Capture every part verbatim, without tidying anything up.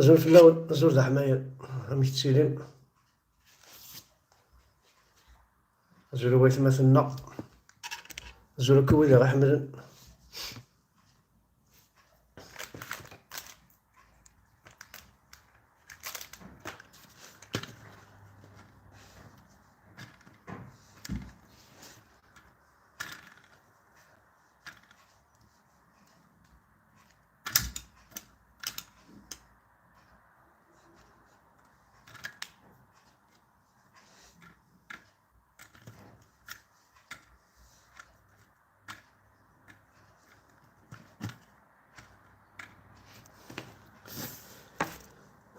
Azul fell-awen, azul d aḥmayan. Amek ttilin? Azul a waytmaten-nneɣ. Azul akk wid i ɣ-iḥemmlen.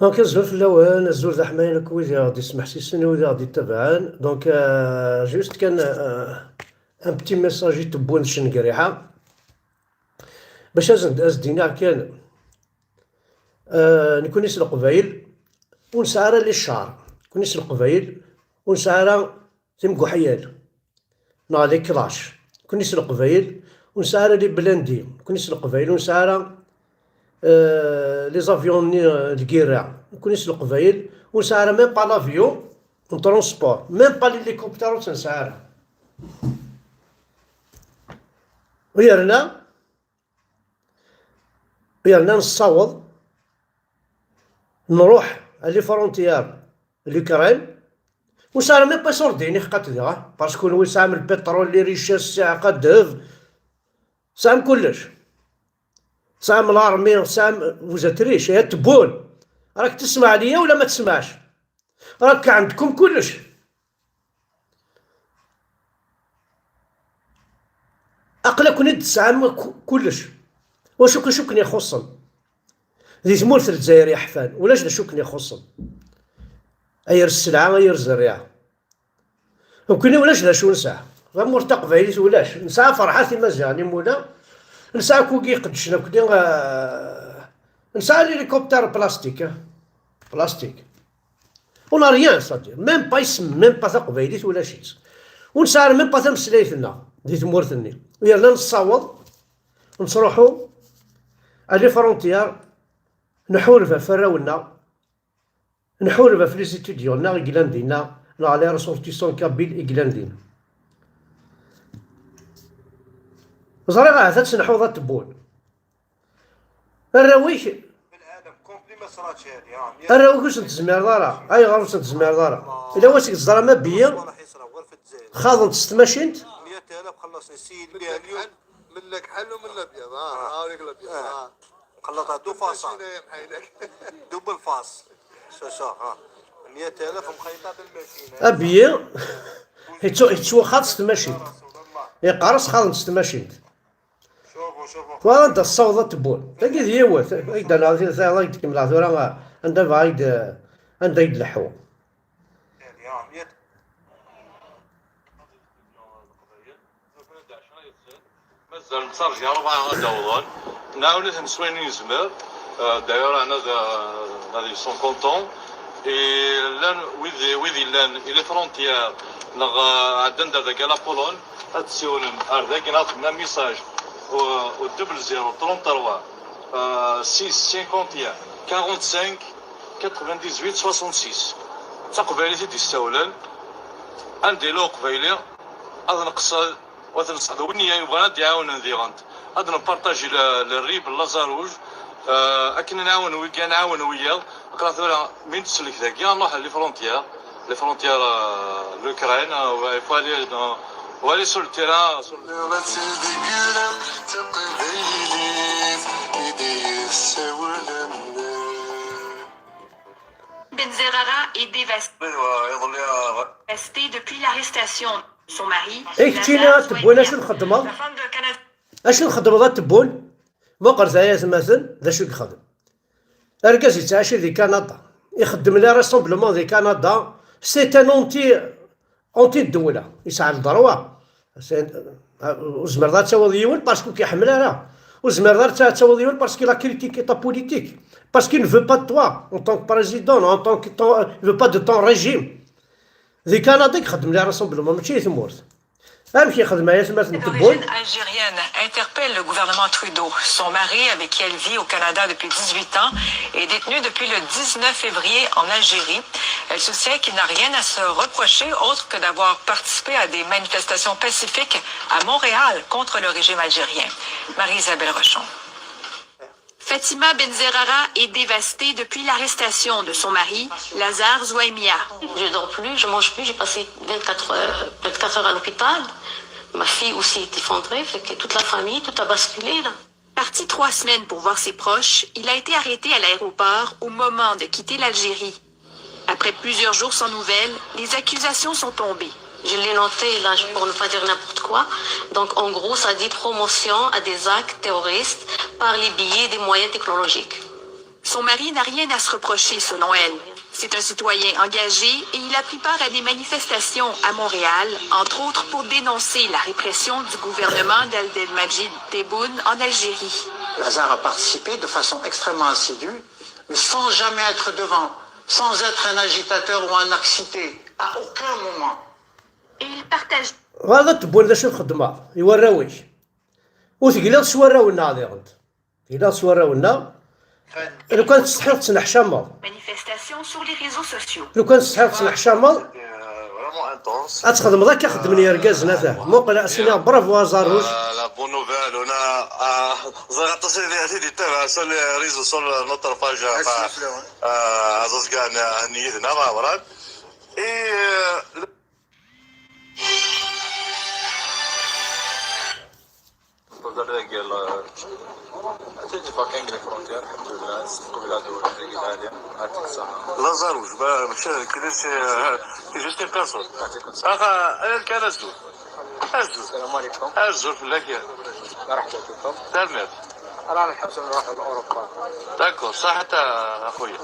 Donc, azul fell-awen, azul d aḥmayan akk wid i ɣ-d-ismeḥsisen, wid i ɣ-d-ittabaɛen. Donc, euh, juste kan, euh, un petit message i tewwin cenegriḥa. Bac ad sen-, ad s-d-iniɣ kan, euh, nekkni s Leqbayel, ur nesɛi ara les chars. Nekkni s Leqbayel, ur nesɛi ara timguḥyal, neɣ les clashs. Nekkni s Leqbayel, ur nesɛi ara les blindés. Nekkni s Leqbayel, ur nesɛi ara, euh, les avions-nni, euh, de guerre. Nekkni s Leqbayel, ur nesɛi ara même pas l'avion en transport. Même pas l'hélicoptère ur tt-nesɛi ara. U yerna, u yerna nessaweḍ nruḥ à les frontières l'Ukraine. Ur nesɛi ara même pas iṣurdiyen iḥeqqa-t diɣ, parce que kunwi tesɛam lpiṭrul, les richesses, ssiɛqa, ddheb. Tesɛam kullec. Tesɛam l'armée, tesɛam, vous êtes riches, ya tebun. راك تسمع ليا ولا ما تسمعش؟ راك عندكم كلش. Aql-aken-id tesɛam ku-, kullec. Wacu, acu ken-ixuṣṣen? Di tmurt n Lezzayer yeḥfan, ulac d acu ken-ixuṣṣen. Ay ar sselɛa, ay ar zerriɛa. Nekkni ulac d acu nesɛa. Tamurt taqbaylit ulac. Nesɛa Ferḥat Imaziɣen Imula, nesɛa kugi iqeddcen akk-nni, ah, nesɛa l'hélicoptère plastique, ah. Plastique. On n'a rien, c'est-à-dire. Même pas isem, même pas taqbaylit ulac-itt. Ur nesɛi ara même pas tameslayt-nneɣ di tmurt-nni. Yerna nessaweḍ, nettruḥu à les frontières, nḥureb ɣef warraw-nneɣ, nḥureb ɣef les étudiants-nneɣ i yellan dinna, neɣ les ressortissants kabyles i yellan dinna. Ẓriɣ ahat ad tenḥuḍ a Tebboul. Arraw-ik, arraw-ik ur sen-tezmireḍ ara. Ayɣer ur sen-tezmireḍ ara? Ila wasik teẓram abiyyi, xaḍen-t s tmacint. ملك حل ومن الابيض، ها، ها، هوريك الابيض، ها. خلطها دو فاصا. دوبل فاس. سو سا، ها. مية ألف مخيطة بالماشينة. Abiyyi, yettw-, yettwaxaḍ s tmacint. Yeqqers xaḍen s tmacint. شوفوا، شوفوا. Twalaḍ anda tessaweḍ a Tebboul. Tagi d yiwet. Ay d-, ay d-kemmleɣ tura, anda bɣa ay d-, anda ay d-leḥḥu. Mazal nettarǧi rebɛa ad d-awḍen. Nɛawen-iten s wayen i nezmer. Euh, d'ailleurs, aɛna d, ad, ils sont contents. Et llan wid, wid yellan i les frontières, neɣ, euh, ɛeddan-d ar dagi la Pologne, ad d-siwlen ar dagi, neɣ ad xedmen message au, au double zéro trente-trois, euh, six cinquante et un, quarante-cinq, quatre-vingt-dix-huit, soixante-six. D taqbaylit i d-yessawlen. Anda yella uqbayli, ad neqsed, ad neqsed win yebɣan ad d-iɛawnen diɣen. Ad npartaji le, le rib, laẓ rouge, euh, akken ad nɛawen wigi, ad nɛawen wiyaḍ. Aql-aɣ tura mi nettselk dagi, ad nruḥ les frontières, les frontières, euh, l'Ukraine, euh, il faut aller dans, on va aller sur le terrain, sur le Benzerara est dévastée depuis l'arrestation de son mari. Keččini a Tebboul, acu txeddmeḍ? Acu txeddmeḍ a Tebboul? Muqel aya atmaten, d acu i yexdem? Argaz yettɛici di Kanada, ixeddem les rassemblements di Kanada, c'est un anti, anti ddewla, yesɛa le droit. Ur tezmireḍ ad tawiḍ yiwen parce que ur k-iḥemmel ara. Ur tezmireḍ ara ad tawiḍ yiwen parce qu'il a critiqué ta politique. Parce qu'il ne veut pas de toi en tant que président, en tant que ton, il veut pas de ton régime. Di Kanada i ixeddem les rassemblements, mačči di tmurt. Amek yexdem aya tma n tewwurt? D'origine algérienne, interpelle le gouvernement Trudeau. Son mari, avec qui elle vit au Canada depuis dix-huit ans, est détenu depuis le dix-neuf février en Algérie. Elle soutient qu'il n'a rien à se reprocher autre que d'avoir participé à des manifestations pacifiques à Montréal contre le régime algérien. Marie-Isabelle Rochon. Fatima Benzerara est dévastée depuis l'arrestation de son mari, Lazare Zouaimia. Je dors plus, je mange plus, j'ai passé vingt-quatre heures, vingt-quatre heures à l'hôpital. Ma fille aussi est effondrée, fait que toute la famille, tout a basculé là. Parti trois semaines pour voir ses proches, il a été arrêté à l'aéroport au moment de quitter l'Algérie. Après plusieurs jours sans nouvelles, les accusations sont tombées. Je l'ai noté là pour ne pas dire n'importe quoi. Donc en gros, ça dit promotion à des actes terroristes par les biais des moyens technologiques. Son mari n'a rien à se reprocher selon elle. C'est un citoyen engagé et il a pris part à des manifestations à Montréal, entre autres pour dénoncer la répression du gouvernement d'Abdelmadjid Tebboune en Algérie. Lazare a participé de façon extrêmement assidue, mais sans jamais être devant, sans être un agitateur ou un excité, à aucun moment. Et il partage. Ɣer ad tewwin d acu txeddmeḍ i warraw-ik. Ur tegliḍ s warraw-nneɣ diɣen. Tegliḍ s warraw-nneɣ. Lukan tsetḥiḍ tettneḥcameḍ. Manifestation sur les réseaux sociaux. Lukan tsetḥiḍ tettneḥcameḍ. Ad txedmeḍ akka xeddmen yergazen ata. Muqel, a s-iniɣ bravo a Zaruj. La bonne nouvelle, on a, euh, ẓriɣ aṭas i d-, i d-yettabaɛ sur les réseaux, sur notre page, euh, aẓaẓgan, euh, n yid-neɣ, euh, Abraham. Et, euh, Tafḍal dagi, atan di parking les frontières, alḥemdulillah, qbel ad ur dagi lɛali, ɛaṭik ṣṣeḥḥa. Lazaruj, ba-, mačči d kra, c'est, euh, c'est juste une personne. Yɛaṭikum ṣṣeḥḥa. Axa, ayen kan azul. Azul. Salam alaikum. Azul fell-ak. Marḥba bikum. Tanemmirt. Rah nḥebbes nruḥ Europa. D'accord, ṣaḥit a xuya.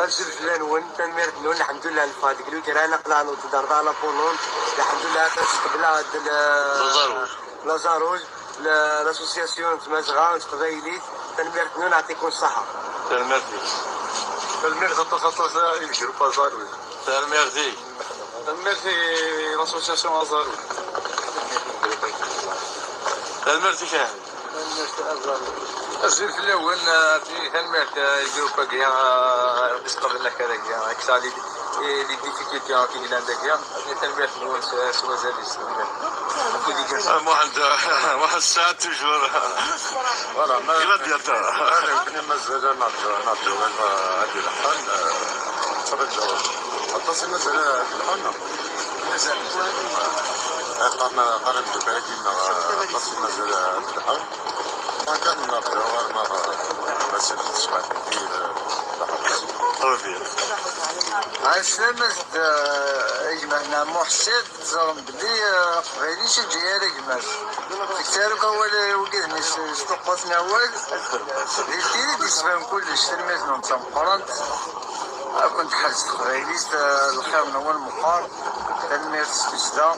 Azul fell-awen, tanemmirt-nwen, lḥemdullah, neffeɣ deg lugran, aql-aɣ newweḍ-d ar da la Pologne, lḥemdullah, ata s qebla d l-, Lazaruj. Lazaruj, l-, l'association n Tmazɣa, n Teqbaylit, tanemmirt-nwen, ɛṭikum ṣṣeḥḥa. Tanemmirt-ik. Tanemmirt aṭas, aṭas i lgrup Azaruj. Tanemmirt-ik. Tanemmirt i l'association Azaruj. Tanemmirt-ik a Ḥmed. Azul fell-awen, euh, tanemmirt, euh, i lgrup-agi, euh, i sqablen akka dagi, euh, avec ça, les, les, les difficultés, euh, qui yellan dagi, euh, tanemmirt-nwen s, s wazal-is, tanemmirt. Ah, Mohamed, euh, Mohamed Saad, toujours. Voilà, ma, il va bien, toi. Voilà, mazal ad nerǧu, nerǧu, euh, ad ilḥun, euh, nettṛaǧu. Aṭas i mazal ad ilḥun. Mazal. Qqaren, qqaren-d akk-agi, neɣ, aṭas i mazal ad ilḥun. Kan nerǧu arma, euh, ma s-nexdec ɣef ddin, euh, d aḥebbes. Très bien. Ɛeslama-s-d, euh, a gma-tneɣ Muḥ Saɛid. Teẓram belli, eh, aqbayli ur yeǧǧi ara gma-s. Deg taruk awal, eh, wigad-nni s-, sṭuqquten awal, di tili d-yesban kullec, tanemmirt-nwen d tameqqrant. Ad kent-tḥerz teqbaylit, eh, lxir-nwen meqqar. Tanemmirt s tussda.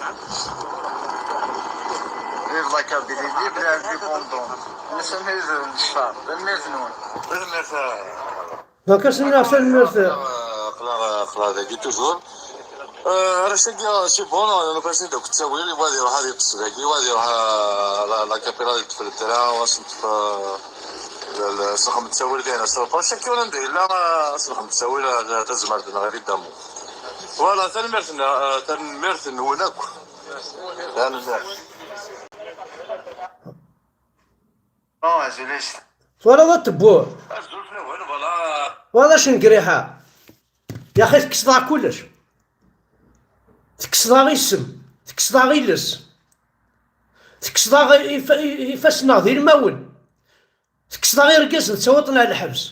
Vive la Kabylie, vive l'indépendance. Nesɛa d ccfer. Tanemmirt-nwen. Tanemmirt. Donc, ass-nni ɣef tanemmirt. Aql-aɣ, aql-aɣ dagi toujours. Euh, arrac-agi, c'est bon, nufa-asen-d akk ttawil, wa ad iruḥ ad yeṭṭes dagi, wa ad iruḥ, euh, la, la capitale ad yeṭṭef lettra, wa ad sen-teṭṭef, euh, le, le, ad sen-nexdem ttawil dayen, ad s-nruḥ. Chaque anda yella, euh, ad sen-nexdem ttawil, euh, tazmert-nneɣ, évidemment. Voilà, tanemmirt-nneɣ, euh, tanemmirt-nwen akk. Tanemmirt. Twalaḍ a Tebbuh? Azul fell-awen, voilà. Twalaḍ acu n griḥa? Yaxi tekkseḍ-aɣ kullec. Tekkseḍ-aɣ isem, tekkseḍ-aɣ iles, tekkseḍ-aɣ ifa-, ifassen-nneɣ d ilmawen, tekkseḍ-aɣ irgazen, tettawiḍ-ten ar lḥebs,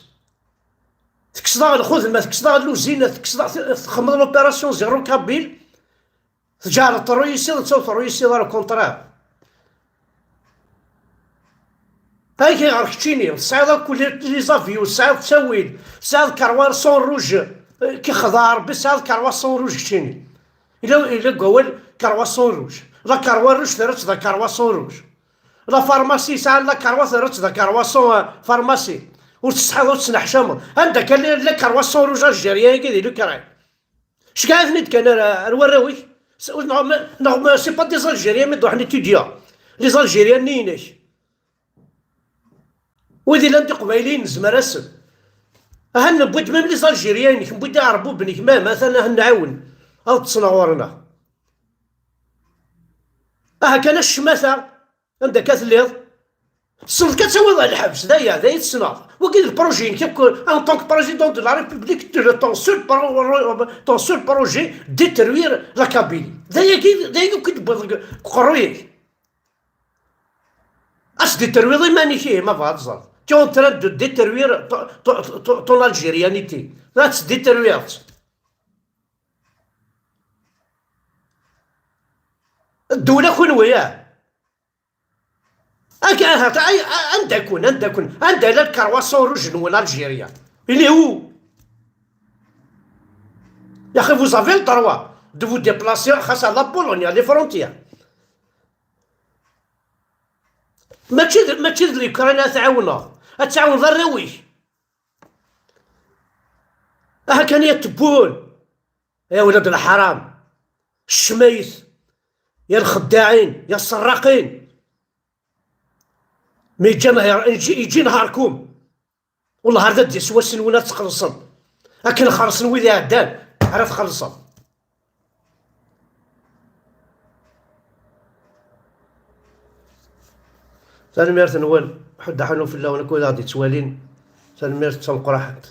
tekkseḍ-aɣ lxedma, tekkseḍ-aɣ lluzina, tekkseḍ-aɣ, txedmeḍ l'opération zéro kabyle. Tǧeɛleḍ terru yessiḍ, netta ur terru yessiḍ ara, au contraire. Ayɣer keččini? Tesɛiḍ akk les, les avions, tesɛiḍ ttawil, tesɛiḍ karwaṣun rouge, eh, k-ixdeɛ Rebbi, tesɛiḍ karwaṣun rouge keččini. Ila, ila deg wawal karwaṣun rouge. La karwa rouge terra-tt d akarwaṣun rouge. La pharmacie sɛan la karwa terra-tt d akarwaṣun, eh, pharmacie. Ur tessetḥiḍ, ur tettneḥcameḍ. Anda kan la, la karwaṣun rouge algérien-agi di l'Ukraine. Cegɛiten-id kan ar, ar warraw-ik. C'est pas des Algériens, mais d-ruḥen étudier. Les Algériens-nni-inek. Wid illan d iqbayliyen nezmer-asen. Aha newwi-d même les Algériens-inek, newwi-d iɛerbuben-ik, ma atan aha nɛawen. Ad ṭṭsen ɣur-neɣ. Aha kan a ccmata, anda akka telliḍ? Tessneḍ kan ad tawiḍ ɣer lḥebs, d aya, d aya tessneḍ. Wagi d projet-inek akk, en tant que président de la République, ton seul pro-, ton seul projet, détruire la Kabylie. D ayagi, d ayagi akk i d-tewwiḍ deg uqerruy-ik. Ad s-détruiḍ iman-ik, ihi, ma bɣa ad teẓreḍ. Tu es en train de détruire ton, ton, ton, ton algérianité. Ad tt-détruiḍ. Ddewla kunwi, ah. Ak-, ahat, ay, a-, anda-ken, anda-ken, anda yella le carrousel rouge-nwen Algérie? Il est où? Yaxi, vous avez le droit de vous déplacer, xas à la Pologne, à les frontières. Mačči d, mačči d l'Ukraine ad tɛawneḍ, ad tɛawneḍ arraw-ik. Aha kan ya tewwun, ya ولاد الحرام, ccmayt, ya lxeddaɛin, ya ṣṣerraqin. Mi yeǧǧa nher-, yeǧǧi, yeǧǧi nherkum. Wellah ar d ad d-yas wass-nwen ad txellṣem. Akken xellṣen wid iɛeddan, ara txellṣem. Tanemmirt-nwen, ḥedd aḥunu fell-awen akk wid aɣ-d-yettwalin. Tanemmirt d tameqqraḥent.